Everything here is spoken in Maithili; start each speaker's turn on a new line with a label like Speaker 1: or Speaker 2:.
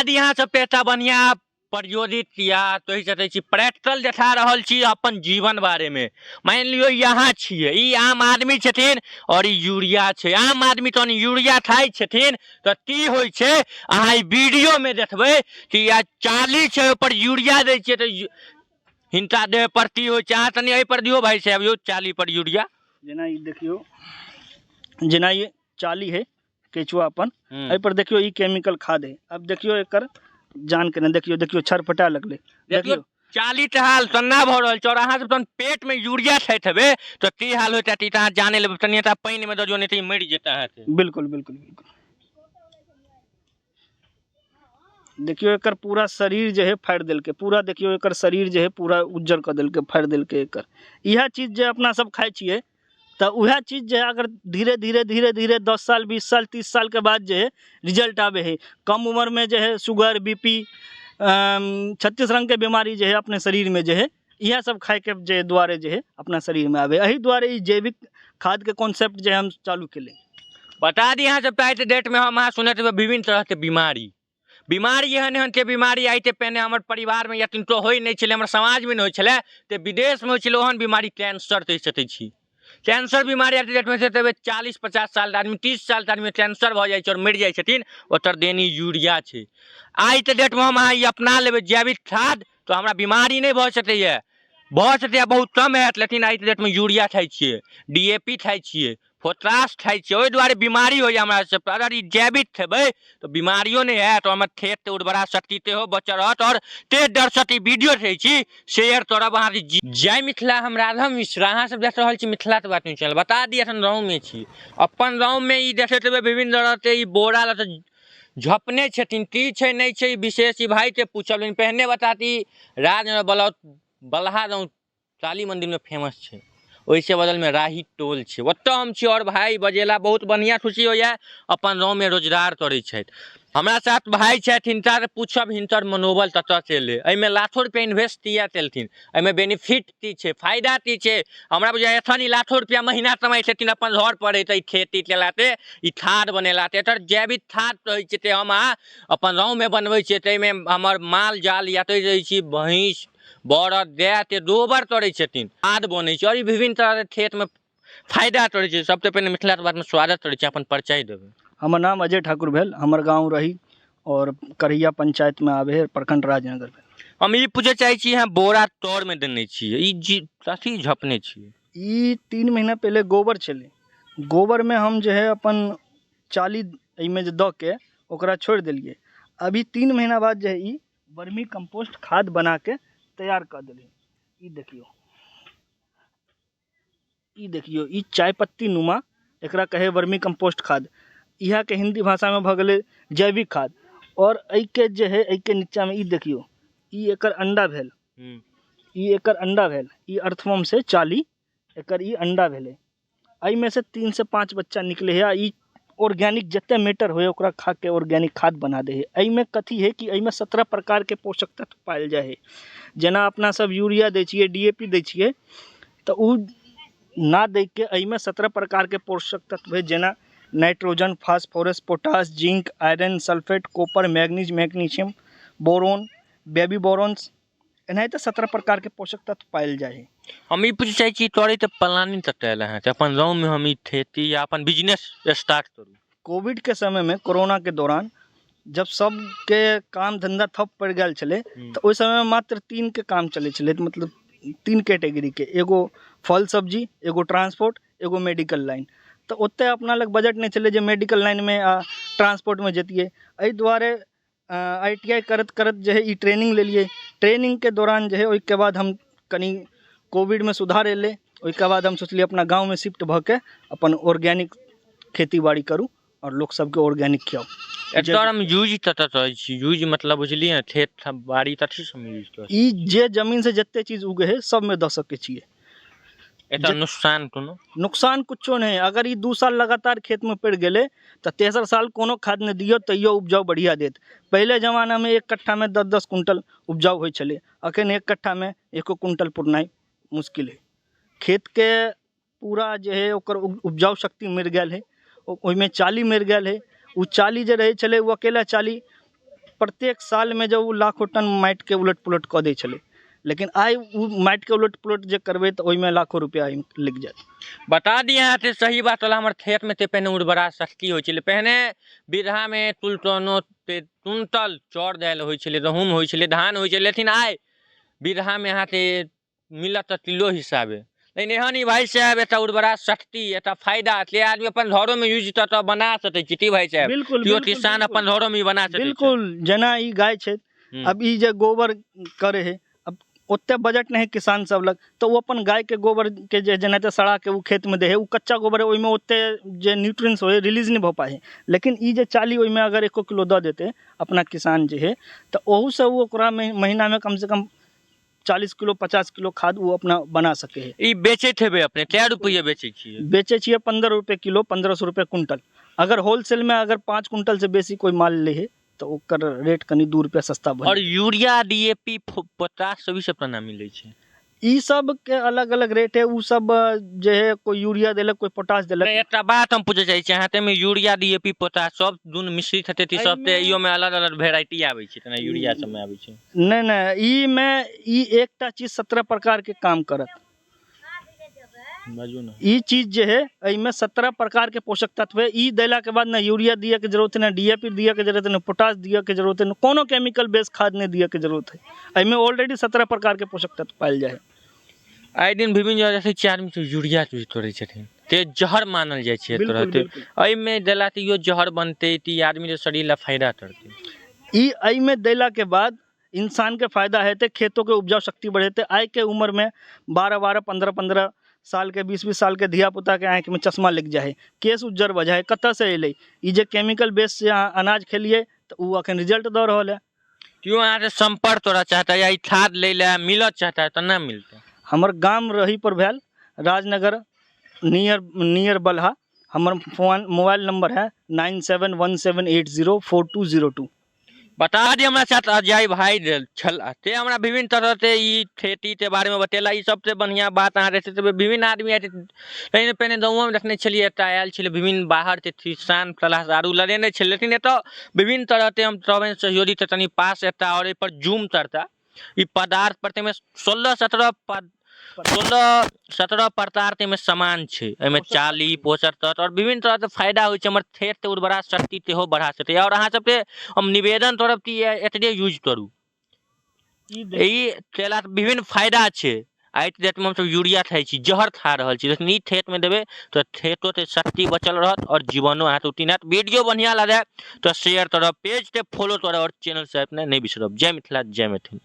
Speaker 1: दी अहाँ सबके एकटा बढ़िआँ प्रयोजित या कहि सकै छी प्रैक्टिकल देखा रहल छी अपन जीवन बारेमे। मानि लियौ यहाँ छियै, ई आम आदमी छथिन आओर ई यूरिया छै। आम आदमी तहन यूरिया खाइ छथिन तऽ की होइ छै, अहाँ ई वीडियोमे देखबै कि आ चाली छै ओहिपर यूरिया दै छियै तऽ हिनका देह पर की होइ छै। अहाँ तनि एहिपर दियौ भाइ साहेब यौ, चाली पर यूरिया।
Speaker 2: जेना ई देखियौ, जेना ई चाली है केचुआ अपन, एहि पर देखियौ ई केमिकल खाद है। अब देखियौ एकर जान के देखियौ, देखियौ छरपटा लगलै,
Speaker 1: देखियौ चाली के हाल सन्ना भऽ रहल छै। और अहाँ सब तहन पेट में यूरिया खाइत हेबै तऽ की हाल होइत हैत ई तऽ अहाँ जाने लेबै। तनि एकटा पानि में दऽ दियौ, नहि तऽ ई मरि जेतै अहाँके।
Speaker 2: बिल्कुल बिल्कुल बिल्कुल। देखियौ एकर पूरा शरीर जे है फाड़ि देलकै पूरा, देखियौ एकर शरीर जे है पूरा उज्जर कऽ देलकै, फाड़ि देलकै एकर। इएह चीज जे अपना सब खाइ छियै तऽ उएह चीज जे है अगर धीरे धीरे धीरे धीरे 10 साल 20 साल 30 सालके बाद जे है रिजल्ट आबै है। कम उम्रमे जे है शुगर, बी पी, 36 रङ्गके बीमारी जे है अपने शरीरमे जे है इएह सब खाइके जे दुआरे जे है अपना शरीरमे आबै है। एहि दुआरे ई जैविक खादके कॉन्सेप्ट जे हम चालू केलियै।
Speaker 1: बता दी अहाँ सबके आइके डेटमे हम अहाँ सुनैत हेबै विभिन्न तरहके बीमारी, बीमारी एहन एहन के बीमारी आइके पहिने हमर परिवारमे या किनको होइ नहि छलै, हमर समाजमे नहि होइ छलै, तऽ विदेशमे होइ छलै ओहन बीमारी कैंसर कहि सकै छी। कैंसर बीमारी आइके डेटमे से तऽ 40-50 सालके आदमी, 30 सालके आदमी कैंसर भऽ जाइ छै आओर मरि जाइ छथिन, ओकर देनी यूरिया छै। आइके डेटमे हम अहाँ ई अपना लेबै जैविक खाद तऽ हमरा बीमारी नहि भऽ सकैए, भऽ सकैए बहुत कम हैत, लेकिन आइके डेटमे यूरिया खाइ छियै, डी ए पी खाइ छियै, पोटाश खाइ छियै, ओहि दुआरे बीमारी होइए हमरा सबके। अगर ई जैविक खेबै तऽ बीमारियो नहि हैत, हमर खेतके उर्वरा शक्ति सेहो बचल रहत। आओर तेज दर्शक ई वीडियो देखै छी, शेयर करब अहाँके। जय मिथिला, हम राघव मिश्रा, अहाँ सब देख रहल छी मिथिलाके बात न्यूज चैनल। बता दी एखन गाँवमे छी, अपन गाँवमे ई देखैत हेबै विभिन्न तरहके ई बोरा लऽ कऽ झपने छथिन, की छै नहि छै ई विशेष ई भाइके पूछब, लेकिन पहिने बता दी राजनगर ब्लॉक बलहा गाँव काली मन्दिरमे फेमस छै, ओहिसँ बगलमे राही टोल छै, ओतऽ हम छी। आओर भाय बजेला बहुत बढ़िआँ खुशी होइए, अपन गाँवमे रोजगार करै छथि। हमरा साथ भाय छथि, हिनकासँ पूछब हिनकर मनोबल कतऽसँ एलै, एहिमे लाखो रुपैआ इन्वेस्ट किया केलथिन, एहिमे बेनिफिट की छै, फायदा की छै। हमरा बुझाइए एखन ई लाखो रुपैआ महीना कमाइ छथिन अपन घरपर रहिते ई खेती केलासँ, ई खाद बनेलासँ। एकर जैविक खाद कहै छियै से हम अहाँ अपन गाँवमे बनबै छियै, ताहिमे हमर माल जाल या कहि दै छी भैँस बरद गायके गोबर तोड़ै छथिन, खाद बनै छै और ई विभिन्न तरहके खेतमे फायदा करै छै। सबसँ पहिने मिथिलाके बातमे स्वागत करै छी, अपन परिचय देबै।
Speaker 2: हमर नाम अजय ठाकुर भेल, हमर गाँव रही और करैया पंचायतमे आबै है, प्रखंड राजनगर भेल।
Speaker 1: हम ई पूछै चाहै छी, अहाँ बोरा तरमे देने छियै, ई जी कथी झपने छियै?
Speaker 2: ई 3 महीना पहिले गोबर छलै, गोबरमे हम जे है अपन चाली एहिमे जे दऽ के ओकरा छोड़ि देलियै। अभी 3 महीना बाद जे है ई वर्मी कंपोस्ट खाद बना के तैयार कऽ देलियै। ई देखियौ, ई देखियौ, ई चाय पत्ती नुमा एकरा कहै वर्मी कंपोस्ट खाद। इएहके हिन्दी भाषामे भऽ गेलै जैविक खाद। आओर एहिके जे है एहिके नीचाँमे ई देखियौ, ई एकर अंडा भेल, ई एकर अंडा भेल, ई अर्थवर्म से चाली एकर ई अंडा भेलै। एहिमे से 3 से 5 बच्चा निकले है। आ ई ऑर्गेनिक जते मैटर होय ओकरा खा के ऑर्गेनिक खाद बना दे है। एहिमे कथी है कि एहिमे 17 प्रकार के पोषक तत्व पायल जाय है। जेना अपना सब यूरिया दै छियै, डी ए पी दै छियै, तऽ उ ना दै के एहिमे 17 प्रकार के पोषक तत्व है, जेना nitrogen, phosphorus, potash, zinc, iron, sulphate, copper, manganese, magnesium, boron, baby borons, एनाहिते 17 प्रकारके पोषक तत्व पायल जाइ है।
Speaker 1: हम ई पूछै चाहै छी तोरे तऽ प्लानिंग कतऽ आयल अहाँके अपन गाँवमे हम ई खेती या अपन बिजनेस स्टार्ट करू?
Speaker 2: कोविडके समयमे कोरोनाके दौरान जब सबके काम धन्धा ठप पड़ि गेल छलै तऽ ओहि समयमे मात्र 3 काम चलै छलै, मतलब 3 कैटेगरीके, एगो फल सब्जी, एगो ट्रांसपोर्ट, एगो मेडिकल लाइन। तऽ ओते अपना लग बजट नहि छलै जे मेडिकल लाइनमे आ ट्रांसपोर्टमे जैतियै। एहि दुआरे I T I करैत करैत जे है ई ट्रेनिंग लेलियै। ट्रेनिंगके दौरान जे है ओहिके बाद हम कनि कोविडमे सुधार एलै, ओहिके बाद हम सोचलियै अपना गाँवमे शिफ्ट भऽ के अपन ऑर्गेनिक खेती बाड़ी करू आओर लोक सबके ऑर्गेनिक खियाउ।
Speaker 1: एकर हम यूज कतऽ करै छी? यूज मतलब बुझलियै ने, खेत बाड़ी कथी सबमे यूज करै छी?
Speaker 2: ई जे जमीन से जते चीज उगै है सबमे दऽ सकै छियै।
Speaker 1: एकर नुकसान कोनो?
Speaker 2: नुकसान कुछो नहि। अगर ई 2 साल लगातार खेतमे पड़ि गेलै तऽ तेसर साल कोनो खाद नहि दियौ तैयो उपजाउ बढ़िआँ देत। पहिले जमानामे 1 कट्ठामे 10-10 क्विंटल उपजाउ होइ छलै, अखन 1 कट्ठामे 1 क्विंटल पुरनाइ मुश्किल है। खेतके पूरा जे है ओकर उपजाउ शक्ति मरि गेल है, ओहिमे चाली मरि गेल है। ओ चाली जे रहै छलै ओ अकेला चाली प्रत्येक सालमे जब ओ लाखो टन माटिके उलट पुलट कऽ दै छलै, लेकिन आइ ओ माटिके उलट पुलट जे करबै तऽ ओहिमे लाखो रुपैआ लागि जायत।
Speaker 1: बता दी अहाँ ते सही बात वाला हमर खेतमे ते पहिने उर्वरा शक्ति होइ छलै। पहिने बीघामे तुलटनो ते कुंटल चाउर दालि होइ छलै, गहूँम होइ छलै, धान होइ छलै, लेकिन आइ बीघामे अहाँके मिलत तऽ किलो हिसाबे। लेकिन एहन ई भाइ साहेब एकटा उर्वरा शक्ति एकटा फायदा से आदमी अपन घरोमे यूज कऽ कऽ बना सकै छी। की भाइ साहेब?
Speaker 2: बिल्कुल।
Speaker 1: केओ
Speaker 2: बिल्कुल
Speaker 1: किसान अपन घरोमे ई बना सकै छै।
Speaker 2: बिल्कुल, जेना ई गाय छै, अब ई जे गोबर करे है, अब ओते बजट नहीं है किसान सब लग, तऽ ओ अपन गायके गोबरके जे जेनाहिते सड़ाके ओ खेतमे दै है, ओ कच्चा गोबर है, ओहिमे ओते जे न्यूट्रिएंट्स होइ है रिलीज नहि भऽ पाइ है। लेकिन ई जे चाली ओहिमे अगर एको किलो दऽ देतै अपना किसान जे है, तऽ ओहूसँ ओ ओकरा महीनामे कमसँ कम 40 किलो 50 किलो खाद ओ अपना बना सकै है।
Speaker 1: ई बेचैत हेबै अपने? कै रुपैआ बेचै छियै?
Speaker 2: बेचै छियै 15 रुपए किलो, 1500 रुपए कुंटल। अगर होलसेलमे अगर 5 कुंटल से बेसी कोइ माल लै है तऽ ओकर रेट कनि 2 रुपया सस्ता भऽ
Speaker 1: और यूरिया डीएपी पोटाश सब ई सब केना मिलै छै?
Speaker 2: ई सब के अलग अलग रेट है। उ सब जे है कोई यूरिया देलक, कोई पोटाश देलक।
Speaker 1: नहि, एकटा बात हम पूछै चाहै छी अहाँ, ताहिमे यूरिया डीएपी पोटाश सब दुनू मिश्रित हेतै तऽ सब तऽ एहियोमे अलग अलग वेराइटी आबै छै, तेना यूरिया सबमे आबै छै?
Speaker 2: नहि नहि, ई मे ई एकटा चीज 17 प्रकार के काम करत।
Speaker 1: बाजू ने।
Speaker 2: ई चीज जे है एहिमे 17 प्रकार के पोषक तत्व है। ई देला के बाद न यूरिया दिए के जरूरत है, न डीएपी दिए के जरूरत है, न पोटाश दिए के जरूरत है, न कोनो केमिकल बेस खाद नहीं दिए के जरूरत है। एहिमे ऑलरेडी 17 प्रकार के पोषक तत्व पायल जाए है।
Speaker 1: आइ दिन विभिन्न जगह देखै छियै आदमी सब यूरिया यूज करै छथिन, ते जहर मानल जाइ छै एक
Speaker 2: बिल्कुल,
Speaker 1: तरहते।
Speaker 2: बिल्कुल।
Speaker 1: एहिमे देला तऽ इहो जहर बनतै तऽ ई आदमी के शरीर लए फायदा करतै?
Speaker 2: ई एहिमे देला के बाद इंसान के फायदा हेतै, खेतों के उपजाऊ शक्ति बढ़ेतै। आइ के उम्र में 12-12 15-15 साल के 20-20 साल के धिया पुता के आँखि में चश्मा लागि जाइ है, केश उज्जर भऽ जाइ है, कतऽसँ एलै? ई जे केमिकल बेस से अहाँ अनाज खेलियै तऽ ओ अखन रिजल्ट दऽ रहल है।
Speaker 1: केओ अहाँसँ सम्पर्क करऽ चाहता या ई खाद लै लए मिलऽ चाहता तऽ नहि मिलतै?
Speaker 2: हमर गाम रही पर भेल राजनगर नियर बलहा। हमर फोन मोबाइल नंबर है 9717804202।
Speaker 1: बता दी हमरा साथ अजय भाई छल ते हमरा विभिन्न तरह से ई खेती के बारे में बतेला। ई सबसे बढ़िया बात अहाँ देखते हेबै, विभिन्न आदमी आयल पहिने पहिने गाँवोमे देखने छलियै, एतऽ आयल छलै विभिन्न बाहर के किसान सलाह लगेने छलै, लेकिन एतऽ विभिन्न तरहके हम कहबनि सहयोगी तऽ तनि पास एता आओर एहिपर जूम करता। ई पदार्थ पर ताहिमे 16-17 पद 16-17 प्रकार के एहिमे सामान छै। एहिमे चाली पोषक तत्व आओर विभिन्न तरहके फायदा होइ छै। हमर खेतके उर्वरा शक्ति सेहो बढ़ा सकैए। आओर अहाँ सबके हम निवेदन करब कि एतबे यूज करू। ई केलासँ विभिन्न फायदा छै। आइके डेटमे हमसब यूरिया खाइ छी, जहर खा रहल छी, लेकिन ई खेतमे देबै तऽ खेतोके शक्ति बचल रहत आओर जीवनो अहाँके उत्तीर्ण हैत। वीडियो बढ़िआँ लागै तऽ शेयर करब, पेजके फॉलो करब आओर चैनल से अपने नहि बिसरब। जय मिथिला, जय मैथिल।